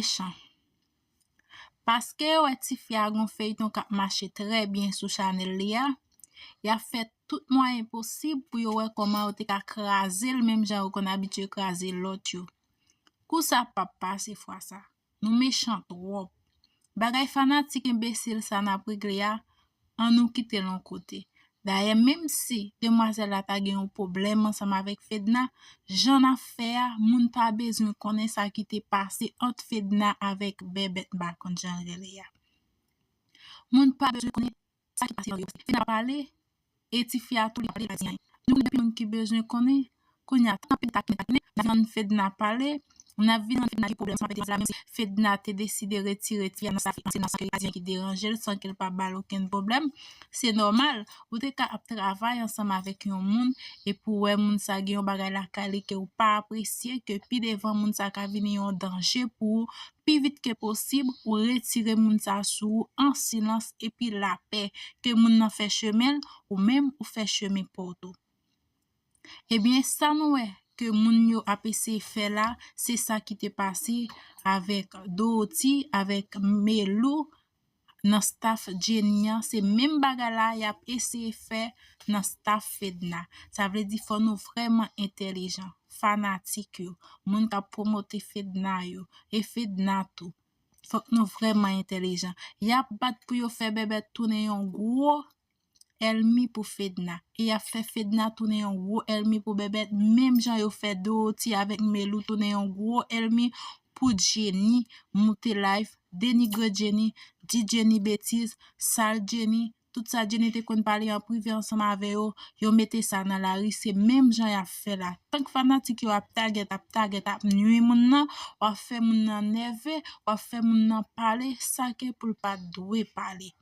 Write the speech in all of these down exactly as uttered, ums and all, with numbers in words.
mechan. Paske yo wè tifi a gon feyton k ap mache trè byen sou chanèl li a, y ap fè tout mwayen posib pou yo wè kòman yo te ka kraze l menm jan yo konn abitye kraze lòt yo. Kou sa p ap pase fwa sa. Nou mechan twòp. Bagay fanatik enbesil sa n ap regle a, an nou kite l yon kote. Dayè, menm si demwazèl la ta gen yon pwoblèm ansanm avèk Fedna, jan n ap fè a, moun pa bezwen konnen sa ki te pase ant Fedna avèk Bèbèt, m pa konn jan l rele a. Moun pa bezwen konnen sa ki pase ant yo. Fedna pale, e tifi a tou li pale, li pa di anyen. Nou depi moun ki bezwen konnen, kounye a, tanpri takinen, takinen, n ap vin tann Fedna pale, n ap vin tann Fedna gen pwoblèm ansanm avèk demwazèl la, menm si Fedna te deside retire tifi a nan staff li, paske nan san ke li pa di anyen ki deranje l, san ke l pa ba l okenn pwoblèm, se nòmal. Ou te ka ap travay ansanm avèk yon moun, epi w wè moun sa gen yon bagay lakay li ke w pa apresye, ke pi devan moun sa ka vini yon danje pou ou, pi vit ke posib, ou retire moun sa sou ou an silans epi lapè, ke moun nan fè chemen l, ou menm ou fè chemen pa w tou. Ebyen, sa nou wè ke moun yo ap eseye fè la, se sa ki te pase avèk Dorothy, avèk Melou, nan staff Jenny an, se menm bagay la y ap eseye fè nan staff Fedna. Sa vle di fò nou vrèman entèlijan, fanatik yo, moun k ap pwomote Fedna yo, e Fedna tou. Fòk nou vrèman entèlijan. Y ap bat pou yo fè Bèbèt tounen yon gwo èlmi pou Fedna. E y ap fè Fedna tounen yon gwo èlmi pou Bèbèt, menm jan yo fè Dorothy avèk Melou tounen yon gwo èlmi pou Jenny, moute live, denigre Jenny, di Jenny betiz, sal Jenny, tout sa Jenny te konn pale an prive ansanm avè yo, yo mete sa nan lari, se menm jan y ap fè la. Tank fanatik yo ap tagèt, ap tagèt, ap nwi moun nan, w ap fè moun nan nève, w ap fè moun nan pale sa ke pou l pa t dwe pale.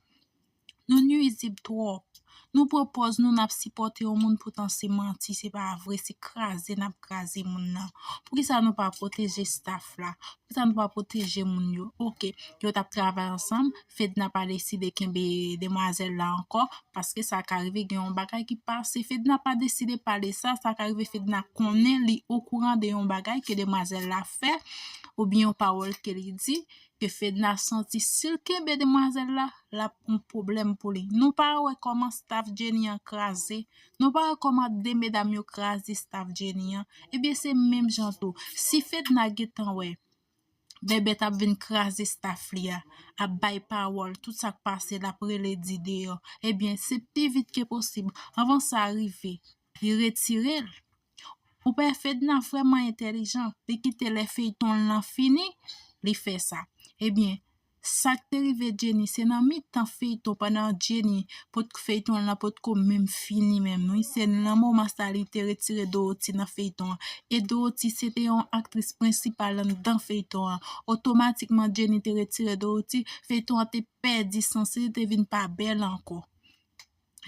Nou nwizib twòp. Nou pran pòz nou n ap sipòte yon moun, poutan se manti, se pa vre, se kraze n ap kraze moun nan. Poukisa nou pa pwoteje staff la? Poukisa nou pa pwoteje moun yo? Oke, yo t ap travay ansanm, Fedna pa deside kenbe demwazèl la ankò, paske sa ka rive gen yon bagay ki pase. Fedna pa deside pale sa, sa ka rive Fedna konnen, li okouran de yon bagay ke demwazèl la fè, oubyen yon pawòl ke li di, ke Fedna santi si l kenbe demwazèl la, l ap yon pwoblèm pou li. Nou pa wè kòman staff Jenny an kraze? Nou pa wè kòman de medam yo kraze staff Jenny an? Ebyen, se menm jan tou. Si Fedna gentan wè Bèbèt ap vin kraze staff li a, ap bay pawòl, tout sa k pase l ap rele di deyò, ebyen, se pi vit ke posib, anvan sa rive, li retire l. Ou wè Fedna vrèman entèlijan, li kite lè feyton l lan fini, li fè sa. Ebyen, sa k te rive Jenny, se nan mitan feyton, pandan Jenny, pot, feyton l lan potko menm fini menm, wi, se nan moman sa li te retire Dorothy nan feyton an. E Dorothy, se te yon aktris prensipal anndan feyton an. Otomatikman, Jenny te retire Dorothy, feyton an te pèdi sans li, te vin pa bèl ankò.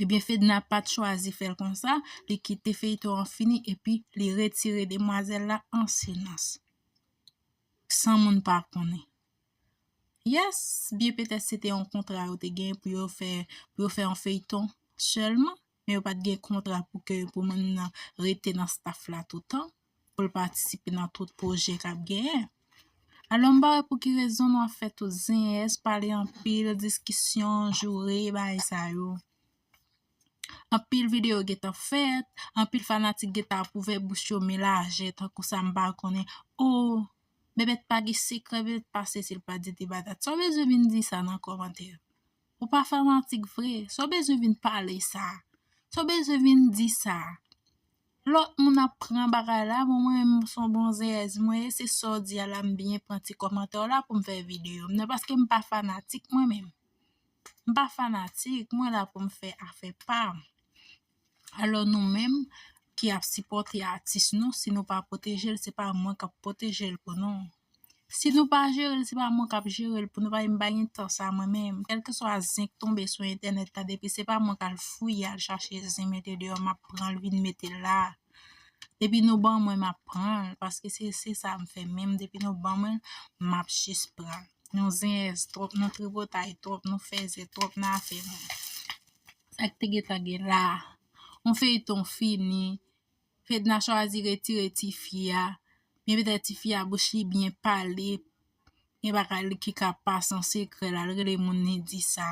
Ebyen, Fedna pa t chwazi fè l konsa, li kite feyton an fini epi li retire demwazèl la an silans. San moun pa konnen. Yes, byen petèt se te yon kontra yo te gen pou yo fè, pou yo fè yon feyton sèlman, men yo pa t gen kontra pou ke, pou moun nan rete nan staff la toutan, pou l patisipe nan tout pwojè k ap genyen. Alò, m pa wè pou ki rezon nou ap fè tout zenyèz, pale anpil, diskisyon, joure, bagay sa yo. Anpil videyo gentan fèt, anpil fanatik gentan ap ouvè bouch yo men lajè, tankou sa m pa konnen. O, Bèbèt pa gen sekrè, Bèbèt pa sesi, l pa di ti patat. Sa w bezwen vin di sa nan kòmantè? Ou pa fanatik vre, sa w bezwen vin pale sa? Sa w bezwen vin di sa? Lòt moun ap pran bagay la, bon, mwen menm, m se yon bon zenyèz mwen ye, se sa w di a la, m byen pran ti kòmantè w la pou m fè videyo m nan, paske m pa fanatik mwen menm. M pa fanatik, mwen la pou m fè afè pa m. Alò, nou menm ki ap sipòte atis nou, si nou pa pwoteje l, se pa mwen k ap pwoteje l pou nou. Si nou pa jere l, se pa mwen k ap jere l pou nou, paske m pa gen tan sa mwen menm. Kèlkeswa zen k tonbe sou entènèt la, depi se pa mwen k al fouye, al chache zen mete deyò, m ap pran l vin mete l la. Depi nou ban mwen, m ap pran l, paske se, se sa m fè menm. Depi nou ban mwen, m ap jis pran l. Nou zenyèz twòp, nou tripotay twòp, nou fèzè twòp nan afè moun. Sa k te gentan gen la? Yon feyton fini, Fedna chwazi retire tifi a. Men petèt tifi a bouch li byen pale. Gen bagay ki ka pase an sekrè la, l rele moun, li di sa.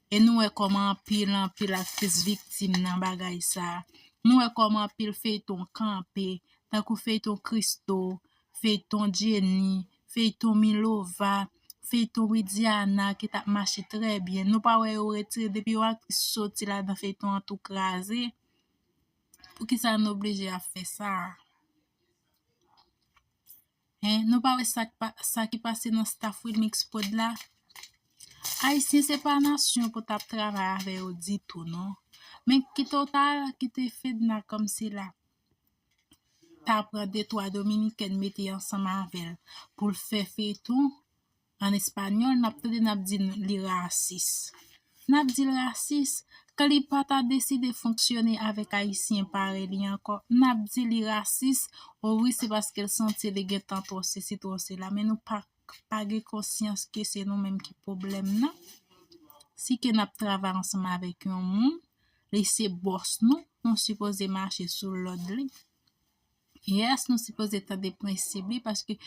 E nou wè kòman anpil, anpil aktris viktim nan bagay sa. Nou wè kòman anpil feyton kanpe, tankou feyton Christo, feyton Jenny, feyton Milova, feyton Widiana ki t ap mache trè byen. Nou pa wè yo retire, depi yon aktris soti ladan feyton an tou kraze. Poukisa nou oblije ap fè sa? Hein, nou pa wè sa k pa, sa ki pase nan staff Wilmix Prod la? Ayisyen se pa nasyon pou t ap travay avè yo ditou, non. Men kite w ta al, kite Fedna kòmsi la ta pran de twa dominikèn mete ansanm avè l pou l fè feyton an espanyòl, n ap tande n ap di li rasis. N ap di l rasis. Kan li pa ta deside fonksyone avèk ayisyen parèy li ankò, n ap di li rasis. O wi, se paske l santi li gentan twò sesi, twò sela. Men nou pa, pa gen konsyans ke se nou menm ki pwoblèm nan. Si ke n ap travay ansanm avèk yon moun, li se bòs nou, nou sipoze mache sou lòd li. Yes, nou sipoze tande prensip li, paske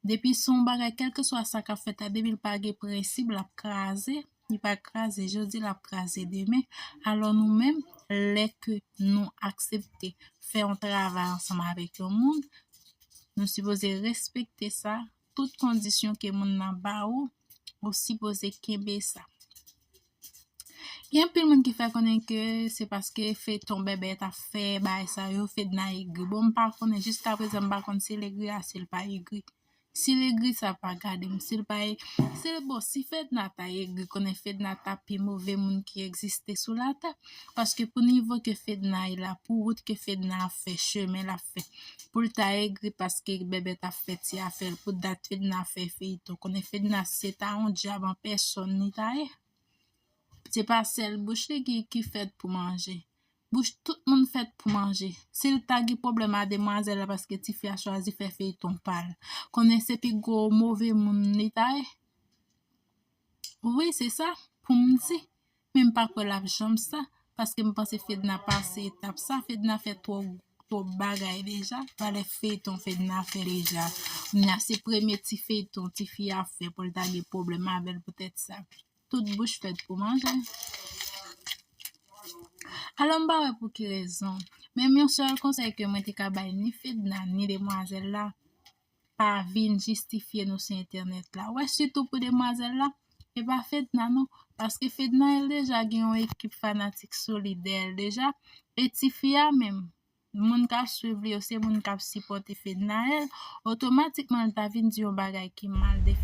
depi se yon bagay, kèlkeswa sa k ap fèt la, depi l pa gen prensip, l ap kraze. Li pa kraze jodi, l ap kraze demen. Alò nou menm, lè ke nou aksepte fè yon travay ansanm avèk yon moun, nou sipoze respekte sa, tout kondisyon ke moun nan ba ou, ou sipoze kenbe sa. Gen anpil moun ki fè konnen ke se paske feyton Bèbè t ap fè bagay sa yo, Fedna egri. Bon, m pa konnen, jiskaprezan m pa konn si l egri a, si l pa egri. Si l egri, sa pa gade m. Si l pa e-, si l, bon, si Fedna ta egri, konnen Fedna ta pi move moun ki egziste sou latè. Paske pou nivo ke Fedna ye la, pou wout ke Fedna ap fè, chemen l ap fè, pou l ta egri paske Bèbè t ap fè ti afè l, pou dat Fedna fè feyton, konnen Fedna se ta yon dyab an pèsòn li ta ye. Se pa sèl bouch li ki, ki fèt pou manje. Bouch tout moun fèt pou manje. Si l ta gen pwoblèm a demwazèl la paske tifi a chwazi fè feyton pa l, konnen se pi gwo move moun li ta ye. Wi, se sa pou m di. Men m pa kwè l ap janm sa, paske m panse Fedna pase etap sa. Fedna fè twòp, twòp bagay deja. Valè feyton Fedna fè deja. Kounye a se premye ti feyton tifi a fè pou l ta gen pwoblèm avè l poutèt sa. Tout bouch fèt pou manje. Alò, m pa wè pou ki rezon. Menm yon sèl konsèy ke mwen te ka bay ni Fedna, ni demwazèl la, pa vin jistifye nou sou entènèt la. Wè, sitou pou demwazèl la, e pa Fedna non, paske Fedna, el deja gen yon ekip fanatik solid dèyè l deja, e tifi a menm, moun k ap swiv li yo, se moun k ap sipòte Fednaelle, otomatikman l ta vin di yon bagay ki mal de